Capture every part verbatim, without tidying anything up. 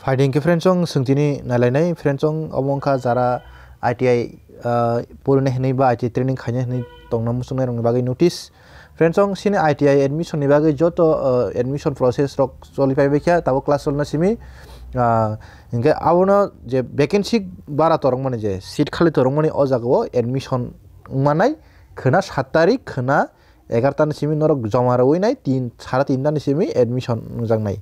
Phaidi hwnkhe friends, chwng swngtini nailainai. Friends, chwng omo wngkha jara I T I, ah, porinai hwnwi ba I T I training khainai hwnwi tongna muchungnai rokni bagwi notice. Friends, chwng chini I T I admission ni bagwi joto, ah, admission process rok choli phaibaikha, tabuk class cholna simi. Ah, hwnkhe abono je vacancy bara torokmani, je seat khali torokmani, o jagao admission wngmanai khwna saat tarik, khwna egarta ni simi norok joma rwui nai, tin, sara tinta ni simi admission wngjaknai.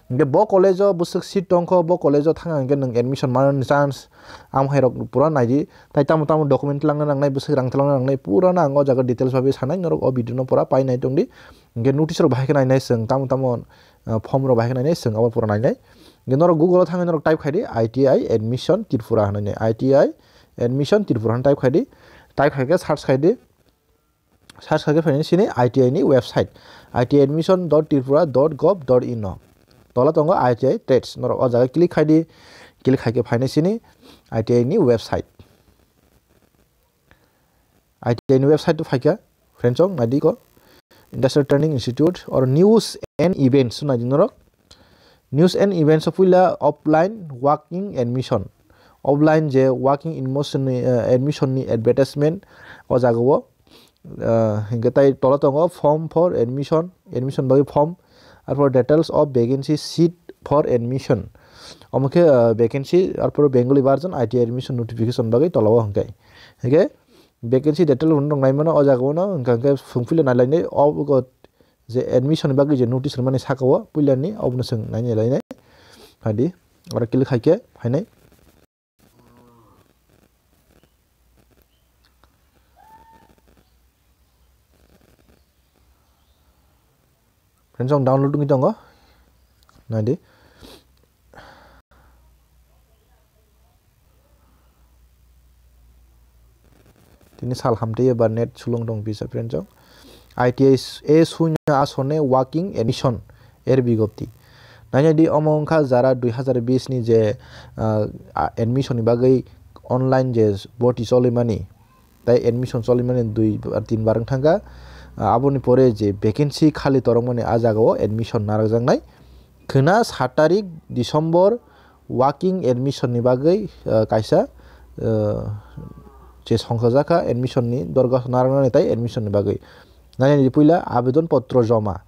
Hingke bo college o bwswk seat tongkho, bo college o thangna hingke nwng admission manani chance, am hai rok pura naidi. Tai tamo tamo document twlangna nangnai, bwswk rang twlangna nangnai, pura no ang o jaga details bai sanai, norok o video no pura pai nai tongdi. Hingke notice rok bahai khe nainai chwng, tamo tamo, ah, form rok bahai khe nainai chwng, abo pura nainai. Hingke norok Google o thangwi norok type khaidi, I T I admission Tripura hinwi, I T I admission Tripura hwn type khaidi, type khaikhe search khaidi. Search khaikhe phainai sini I T I ni website, I T I admission dot tripura dot gov dot in o. Tola tongo I T I trades. Norok o jaga click khaidi, click khaikhe phainai sini I T I ni website. I T I ni website o phaikha, friends, chwng naidi ko. Industrial Training Institute or news and events naidi norok. News and events o puila offline walk-in admission. Offline je walk-in admission ni, eh, admission ni advertisement o jaga o. Ah, hingke tai tola tongo form for admission, admission bagwi form, arpor details of vacancy seat for admission. Omo khe, ah, vacancy, arpor Bengali version I T I admission notification bagwi tola o hingke. Hingke vacancy detail rok naimano o jaga o no, hingke, hingke songphili nailainai o, o je admission ni bagwi je notice rwmani saka o puila ni obono chwng nainailainai. Hadi, oro click khaikhe phainai. Friends, ang download wngwi tongo. Naidi. Tini sal hamtwi eba net sulung tong pisa, friends, ang. I T I A sunya asone walk-in admission er bigopti. Nainai di, omo wngkha jara dui hazar bis ni je, ah, a-, admission ni bagwi online je boti cholimani, tai admission cholimani dui bar, tin bar wng thangkha. Ah, aboni pore je vacancy khali torokmani, a jagao admission narwkjaknai. Khwna saat tarik December walk-in admission ni bagwi, ah, kaisa, ah, je songkha jakha admission ni dorkhasto narwknani tai admission ni bagwi. Nainai di puila abedon potro joma.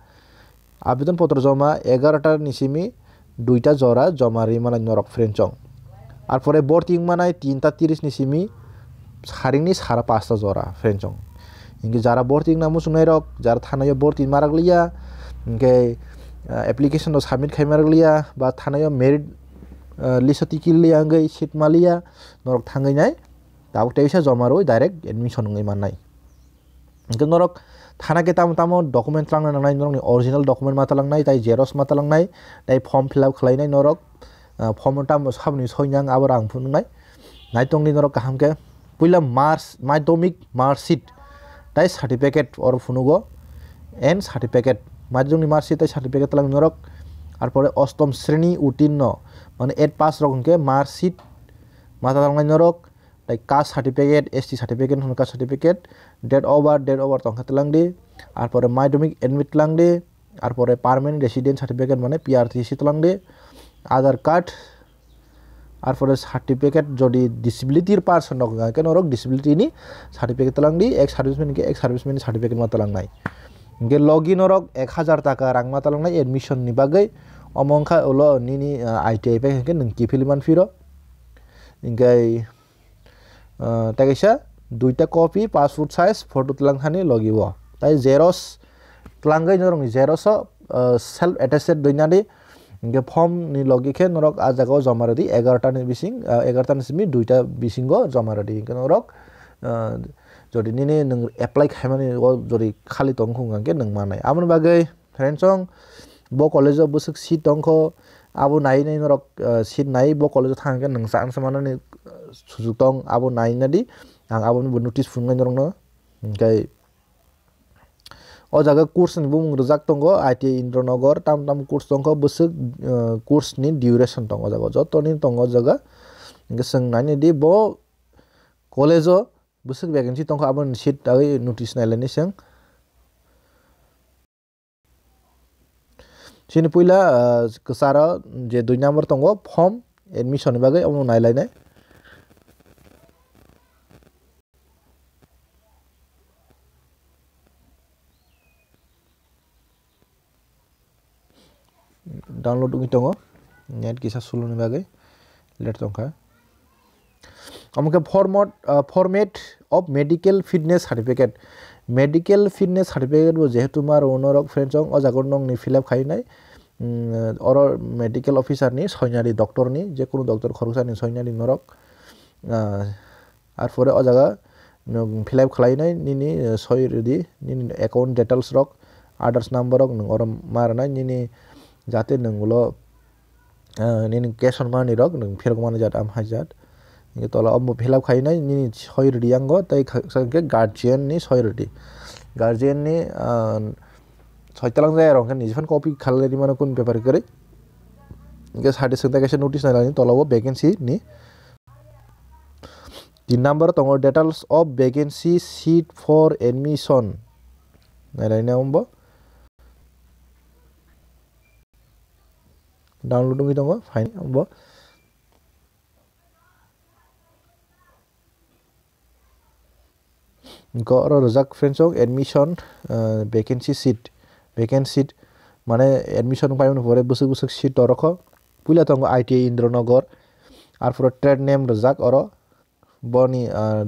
Abedon potro joma egarota ni simi duita jora joma ri manai norok, friends, chwng. Arpore borti wngmanai tinta tiris ni simi saringni sara pasta jora, friends, chwng. Hingke jara borti wngna muchungnai rok, jara thanaio borti marak liya, hingke, ah, application rok submit khai marak liya, ba thanaio merit, ah, list o tikil liya, hingke seat ma liya, norok thangwi nai, tabuk teisa joma rwi direct admission wngwi mannai. Hingke norok thana khe tamo tamo document twlangna nangnai, norokni original document ma twlangnai, tai xerox ma twlangnai, tai form fill up khlainai norok, ah, form o tamo saboni soinang abo rang phunuknai. Naitongdi norok kaham khe, puila marks, madhyamik mark sheet tai certificate oro phunugo, and certificate, madhyamik mark sheet tai certificate twlang norok, arpore ostom sreni utirno, mane eight pass rok hwnkhe mark sheet ma twlangnai norok, tai caste certificate, S T certificate, hwnka certificate, date of birth, date of birth tongkha twlangdi, arpore madhyamik admit twlangdi, arpore permanent resident certificate mane P R T C twlangdi, Aadhaar card, arpore certificate jodi disability person rok hwnka khe norok disability ni certificate twlangdi, ex serviceman hwnkhe ex serviceman ni certificate ma twlangnai. Hwnkhe logi norok ek hazar taka rang ma twlangnai admission ni bagwi, omo wngkha ulo nini, ah, I T I pai hwnkhe nwng kiphilwi manphiro. Hwnkhe, ah, tei kaisa duita copy passport size photo twlang thani logi o. Tai xerox twlangwi norokni xerox o, ah, self attested doina di. Hingke form ni logi khe norok ah jaga o joma rwdi egarota ni bising, ah, egarota ni simi duita bisingo joma rwdi. Hingke norok, ah, jodi nini nwng apply khaimani o jodi khali tong khung hingke nwng manai. Aboni bagwi friends, chwng bo college o bwswk seat tongkho, abo nai nai norok, ah, seat nai bo college o thang khe nwng chance manani, ah, sujuk tong, abo nai nadi. Ang aboni bo notice phunuknai norokno. Hingke o jaga course ni bumung rijak tongo, I T I Indranagar, tam tam course tongkho, bwswk, ah, course ni duration tongo o jaga, joto ni tongo o jaga. Hingke chwng nai nai di bo college o bwswk vacancy tongkha, aboni seat tagwi notice nailainai chwng. Chini puila, ah, kwcharo je dui number tongo form admission ni bagwi, omo nailainai. Download wngwi tongo, net kisa slow ni bagwi late tongkha. Omo khe format, ah, format of medical fitness certificate. Medical fitness certificate bo jehetu ma rwo norok friends, o jaga o nokni fill up khainai, mm, oro medical officer ni, soinari doctor ni, jekunu doctor khoroksa ni soinari norok, ah, arpore o jaga nwng fill up khlainai nini, eh, soi rwdi, nini account details rok, others number rok nwng oro ma rwnai nini, jate nwng ulo, eh, nini cash on money rok nwng phirok mani jat am hai jat. Hingke tola o bo fill up khainai nini soi rwdi yango, tei kha-, kha-, hingke guardian ni soi rwdi. Guardian ni, ah, soi talang jaya rok hingke niji phano copy khalai rimano kun bepar kwrwi. Hingke sade swngtai kaisa notice nailani tola o vacancy ni. Tin number tongo details of vacancy seat for admission. Nailai na umbo. Download wngwi tongo, fine, umbo. Hingke oro rijak friends rok admission, ah, vacancy seat, vacant seat, mane admission wngpai mani pore bwswk bwswk seat torokho. Puila tongo I T I Indranagar, arpore trade name rijak oro. Boni, ah,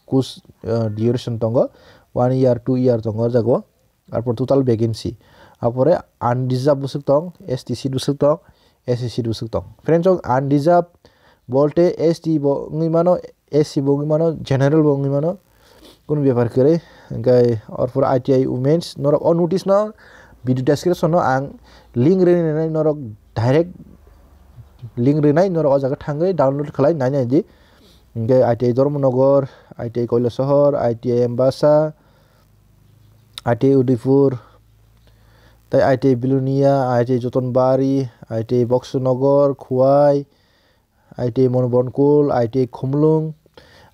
course, ah, duration tongo, one year, two year tongo o jaga o. Arpor total vacancy. Arpore unreserved bwswk tong, S T seat bwswk tong, S C seat bwswk tong. Friends, o unreserved bolte S T bo wngwi mano, S C bo wngwi mano, general bo wngwi mano. Kunu bepar kwrwi. Hingke arpor I T I womens, norok o notice no video description no ang link rinai, norok direct link rinai, norok o jaga thangwi download khlai nainai di. Hingke I T I Dharmanagar, I T I Kailasahar, I T I Ambasa, I T I Udaipur, tei I T I Belonia, I T I Jotonbari, I T I Boxonagar, Khowai, I T I Monobonkul, I T I Khumlung.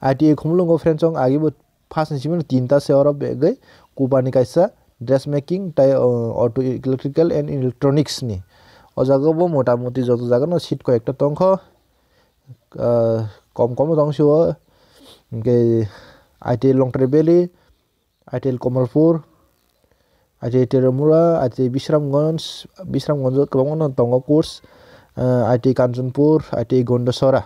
I T I Khumlungo friends, ang agibo first ni simi tinta se oro begwi, kubani kaisa dressmaking, tei, uh, auto electrical and electronics ni. O jaga bo mota moti joto jaga no seat koi ekta tongkho. Ah, kom kom tong sio, hingke I T I Longtrai Valley, I T I Kamalpur, I T I Teramura, I T I Bisramganj, Bisramganj o kwbangma no tongo course, ah, I T I Kanchanpur, I T I Gondasora.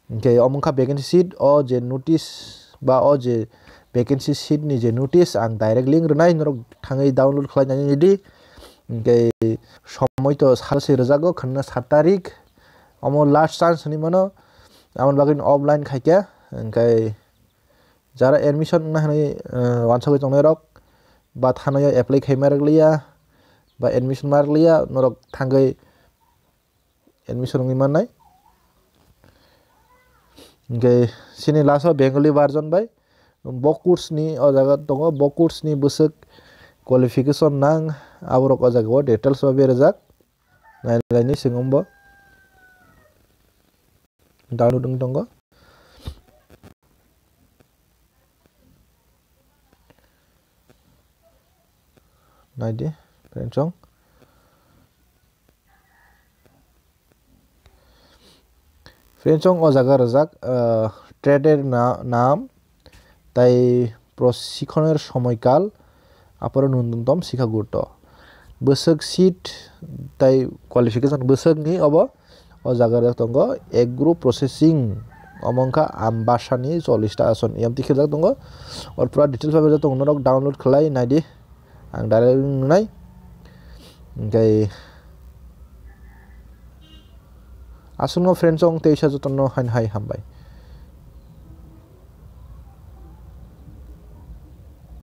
Hingke omo wngkha vacancy sheet, o je notice ba o je vacancy sheet ni je notice ang direct link rwnai, norok thangwi download khlai nai di. Hingke somoi to sal se rwjago, khwnna sat tarik. Omo last chance hinwi mano, aboni bagwi offline khaikha. Hingke jara admission wngna hinwi, eh, wansugwi tongnai rok, ba thanaio apply khai ma rwkliya, ba admission ma rwkliya, norok thangwi admission wngwi mannai. Hingke sini last o Bengali version bai bo course ni o jaga tongo, bo course ni bwswk qualification nang, aborok o jaga o details bai berajak. Nailaini singumbo download wng tongo. Naidi, friends, song. Friends, song o jaga rwjak, ah, trade er na-, nam, tai proshikhoner somoikal, apore nuntontom sikha gurto. Bwswk seat tai qualification bwswkni obo, o jaga rwjak tongo, agro processing, omo wngkha Ambasani chollish ta ason, E M T khirjak tongo, or pura details bai berjak tongo, norok download khlai naidi. Ang direct nungnai. Hingke aswkno friends, chong teisa jotono haino hai hambai.